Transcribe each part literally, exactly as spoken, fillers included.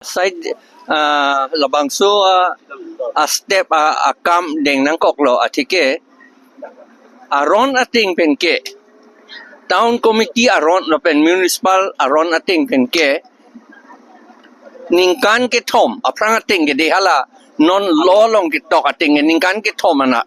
Side, ah, labangso, ah, a step, ah, akam deng nangkoklo atheke aron ateng penke, town committee aron lapen municipal aron ateng penke ningkan kethom aphrang ateng ke de hala non law along ketok ateng ke ningkan kethom ana,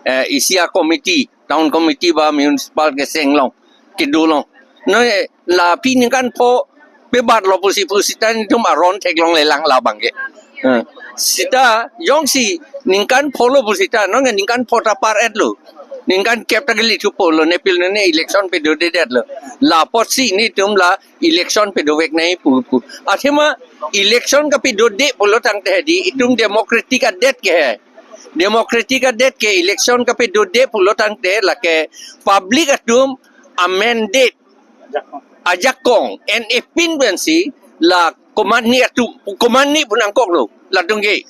eh, isi a committee, town committee ba municipal keseng along kedo along. No, eh, la pi ningkan pho pebatlo pusi pu sita netum aron theklonglelang labang ke. Eh, sita jongsi ningkan pholo pu sita, non ningkan pho ta par-etlo. Ningkan kep ta kali thupo lo, ne pil ne election pedodedetlo. La apotsi netum la election pedovek nangji pu pu. Athema election kapedode pulo tangte di itum democratic adet ke he. Democratic adet ke election kapedode pulo tangte lake public atum a mandate ajakong en epin pensi la komatne atum, komatne pu nangkoklo latum ke.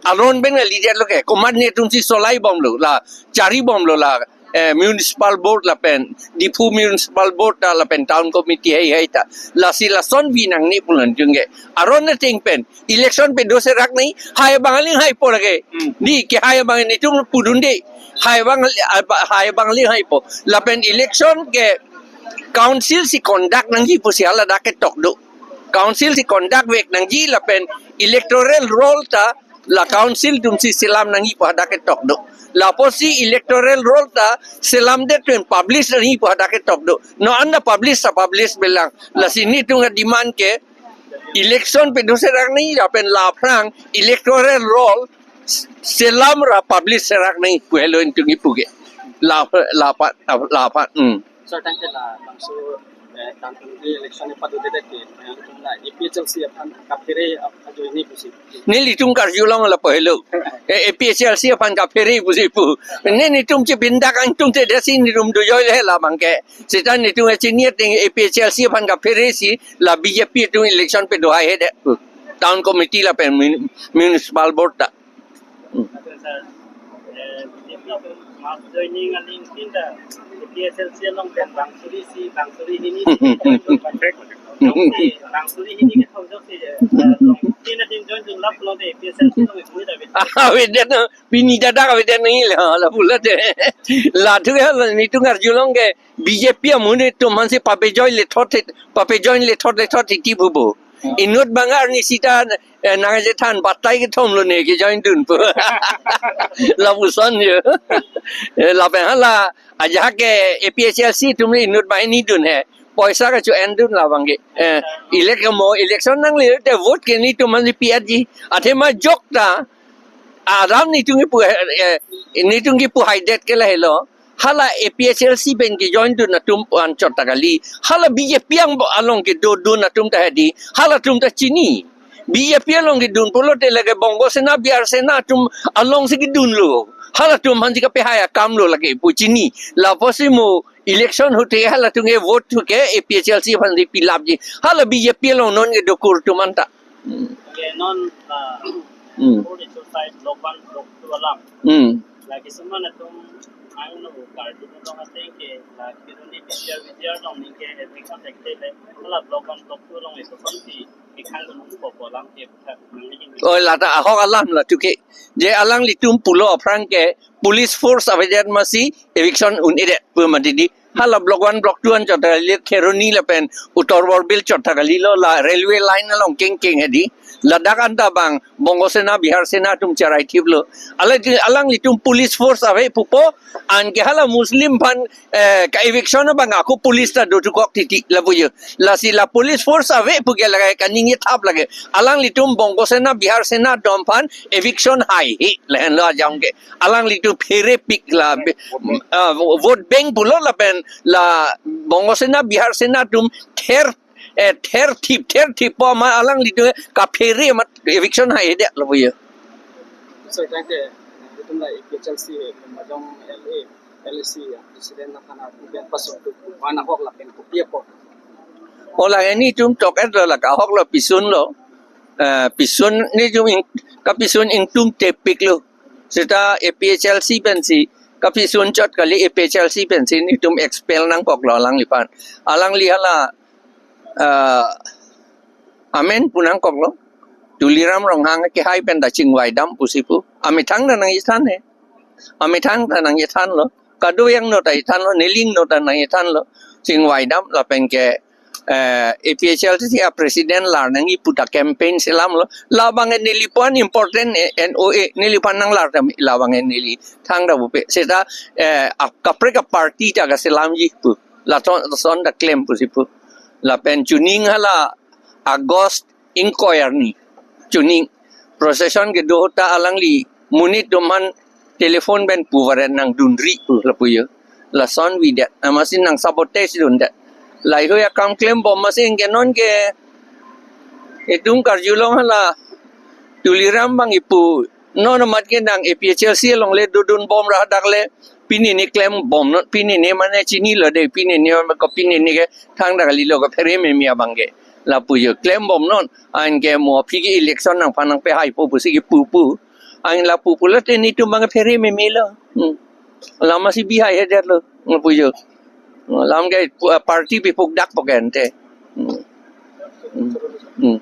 Aron pen ngali det lo ke, komatne atumsi solai bomlo, la chari bomlo la, eh, municipal board lapen Diphu municipal board ta lapen town committee heihei ta. Lasi lason pi nangne pu latum ke. Aron ateng pen election pedo serak nangji, hai abang aling haipo lake. Hmm. Di ke hai abang netum pudunde. Hai abang, hai abang aling haipo. Lapen election ke council si conduct nangji pusi hala dak ketok do. Council si conduct vek nangji lapen electoral roll ta la council atumsi selam nangji pu hadak ketok do. La apotsi electoral roll ta selamdet pen publish nangji pu hadak ketok do. Non anta publish ta publish belang. Lasi netum a demand ke election pedo serak nangji lapen la aphrang electoral roll selam ra publish serak nangji pu helo netum kipu ke. La, la aphan, la aphan. Hmm. Sir, tangte labangso, eh, tangte election padodedet ke, eh, la A P H L C aphan kaphere ap-, ajoine pusi. Nelitum karjulong lapu helo. Eh, A P H L C aphan kaphere pusi pu. Ne netum chepindak angtung te desi netum dojoi le labang ke. Sita netum chini ting A P H L C aphan kaphere si la B J P atum election pedo haihedet pu. Town committee lapen mun-, municipal board ta. Sir, eh, mass joining aning tin ta A P H L C along pen bang suri isi, bang suri hini si, bang suri hini kethom joksi, eh, tin atin join dun lap lo de A P H L C along ikui da bit. Avedet no, pini dadak avedet nangji lo, la pulo te. La thu ke la netum karjulong ke B J P amonit atum aphansi pape join le thot, pape join le thot le thot titi bubu. Inut bang arni sita, eh, nangchethan batai kethom lo ne kejoin dun pu. Lapuson jo. Eh, lapen hala ajahak ke A P H L C atum le inut banghini dun he. Poisa kacho-en dun labang ke. Eh, elect mo election nangle te vote ke netum aphansi pi-etji. Athema jok ta aram netum kipu, eh, netum kipu haidet ke lahelo. Hala A P H L C pen kejoin dun atum aphan chot ta kali. Hala B J P ang along kedo dun atum ta hedi. Halatum ta chini. B J P along kedun pulote lake Bongo Sena, Bihar Sena atum alongsi kedunlo. Halatum aphansi kapehai akam lo lake pu chini. La apotsi mo election ahut te halatum ke vote ahut ke A P H L C aphansi pilapji. Hala B J P along non kedo kur atum anta. Hmm. Ke non, ah, Hmm. Puri Chosai Block one, Block two alam. Hmm. La kisuman atum angno karjulong ateng ke la Kheroni P C R V C R along ningke eviction thekthe le. Hala Block one, Block two along eviction si ikhang dun popo alam ke putha nang ni. Oh, lata ahok alam la thu ke. Je alanglitum pulo aphrang ke police force avedet masi eviction un-edet pu mati di. Hala Block one, Block two anchot ta kali, Kheroni lapen Uttar Borbil chot ta kali lo, la railway line along kengkeng hedi. Ladak anta bang Bongo Sena, Bihar Sena atum cherai thip lo. Ala di, alanglitum police force ave pupo, anke hala Muslim aphan, eh, ka eviction abang ako police ta do thukok titi lapu jo. Lasi la police force ave pu ke lake kaningje thap lake. Alanglitum Bongo Sena, Bihar Sena atum aphan eviction haihe lahenlo ajong ke. Alanglitum pherepik la be-, ah, vote bank pulo lapen la Bongo Sena, Bihar Sena atum ther, eh, ther thip, ther thip po ma alanglitum kaphere amat eviction haihedet lapu jo. So, thank you. Itum la A P H L C, Majong L A, L A C, President na kana tu ben pasok tu, mana hok lapen kopi apo. Ola netum tok-etlo la kahok lo pisun lo. Eh, pisun netum ing-, kapisun ingtung tepik lo. Seta A P H L C pensi, kapisun chot kali A P H L C pensi netum expel nangkoklo alangliphan. Alangli hala, eh, amen pu nangkoklo. Tuliram Ronghang kehai pen ta chingvai dam pusi pu. Amethang ta nangchethan he. Amethang ta nangchethanlo. Kadokave angno ta chethanlo, neli angno ta nangchethanlo. Chingvai dam lapen ke, eh, A P H L C a president lar nangji pu ta campaign selamlo. Labang ke neliphan important, eh, N O A, neliphan nanglar ta labang ke neli thangta pupe. Seta, eh, a kaprek a party ta kaselamji pu. Lason, lason ta klem pusi pu. Lapen chuning hala August ingkoi arni. Chuning procession kedo ta alangli monit atum aphan telephone pen pu varet nangdunri pu lapu jo. Lason videt. Amatsi nang sabotage dundet. Laheihui akam klembom amatsi ke non ke itum karjulong hala Tuliram abang ipu non amat ke nang A P H L C along le dodunbom ra dak le pini ni klembom non, pini ni mane chinilo de, pini ni mane ko pini ni ke thangta kalilo ko phere meme abang ke. Lapu jo klembom non, anke mo aphi ke election nangphan nangpehaipo pusi kepu pu. An lapu pulote netum abang phere memelo. Hmm. Lam amatsi bihai hedetlo. Lapu jo. Lam ke pu-, party bipuk dak po ke ante. Hmm. Hmm. Hmm.